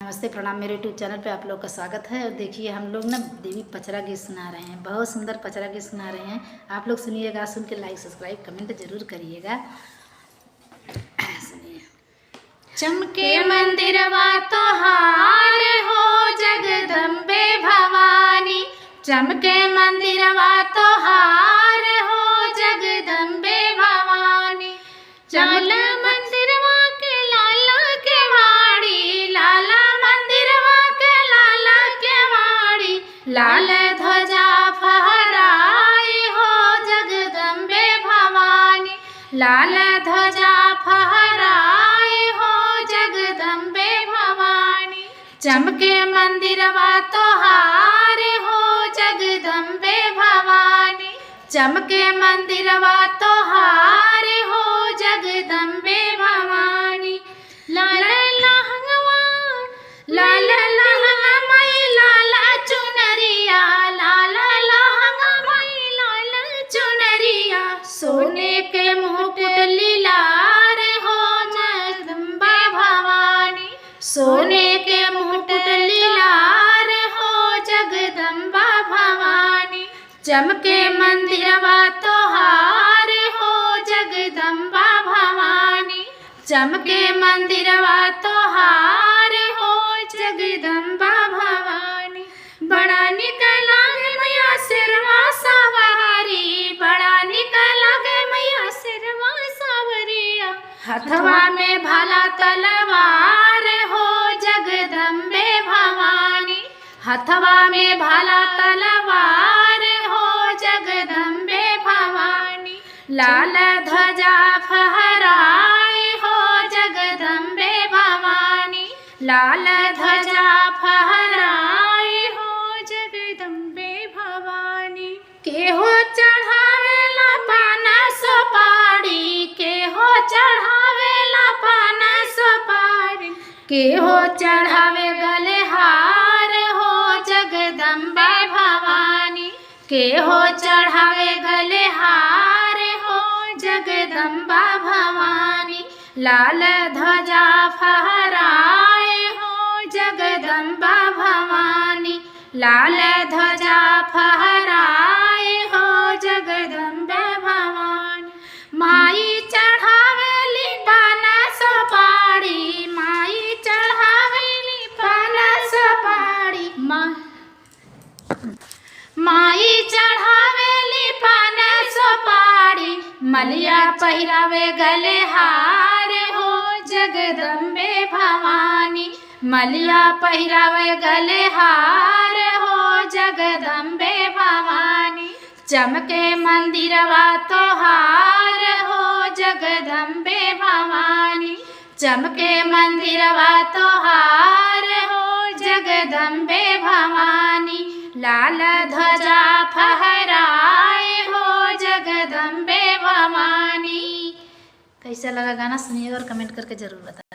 नमस्ते, प्रणाम। मेरे यूट्यूब चैनल पे आप लोग का स्वागत है। और देखिए, हम लोग ना देवी पचरा गीत सुना रहे हैं, बहुत सुंदर पचरा गीत सुना रहे हैं। आप लोग सुनिएगा, सुन के लाइक सब्सक्राइब कमेंट जरूर करिएगा। सुनिए। चमके मंदिरवा तोहार हो जगदम्बे भवानी। चमके मंदिरवा तोहार हो जगदम्बे भवानी। चमल मंदिरवा के लाला के वाड़ी, लाला मंदिरवा के लाला के वाड़ी, लाल ध्वजा फहराए हो जगदम्बे भवानी। लाल ध्वजा फहराए हो जगदम्बे भवानी। चमके मंदिरवा तोहार हो जगदम्बे भवानी। चमके मंदिरवा तोहार हो जगदम्बे भवानी। लाल लहंगवा, लाल लहंगा मई लाला चुनरिया, लाल लहंगा मई लाल चुनरिया, सोने के मुकुट लीलार हो जगदम्बा भवानी। सोने के मुकुट लीलार हो जगदम्बा भवानी। चमके मंदिरवा तोहार हो जगदम्बा भवानी। चमके मंदिरवा तोहार हो जगदम्बा भवानी। बड़ा निक लागे मैया शेरवा सवारी, बड़ा निक लागे मैया शेरवा सवरिया, हथवा में भाला तलवार हो जगदम्बे भवानी। हथवा में भाला तलवार हो जगदम्बे भवानी। लाल ध्वजा फहराए हो जगदम्बे भवानी। लाल ध्वजा फहराए हो जगदम्बे भवानी। केहो चढ़ावेला पाना सुपारी, केहो चढ़ावेला पाना सुपारी, केहो चढ़ावे गले हार हो जगदम्बा भवानी। केहो चढ़ावे गले हार हो जगदम्बा भवानी। लाल ध्वजा फहराए हो जगदम्बा भवानी। लाल ध्वजा फहराए हो जगदम्बा भवानी। माई चढ़ावेली पाना सुपारी, माई चढ़ावेली पाना सुपारी, मा माई चढ़ावेली पान सुपारी, मलिया पहिरावे गले हार हो जगदम्बे भवानी। मलिया पहिरावे गले हार हो जगदम्बे भवानी। चमके मंदिरवा तोहार हो जगदम्बे भवानी। चमके मंदिरवा तोहार हो जगदम्बे भवानी। लाल ध्वजा फहराए हो जगदम्बे भवानी। कैसा लगा गाना सुनिएगा और कमेंट करके ज़रूर बताइए।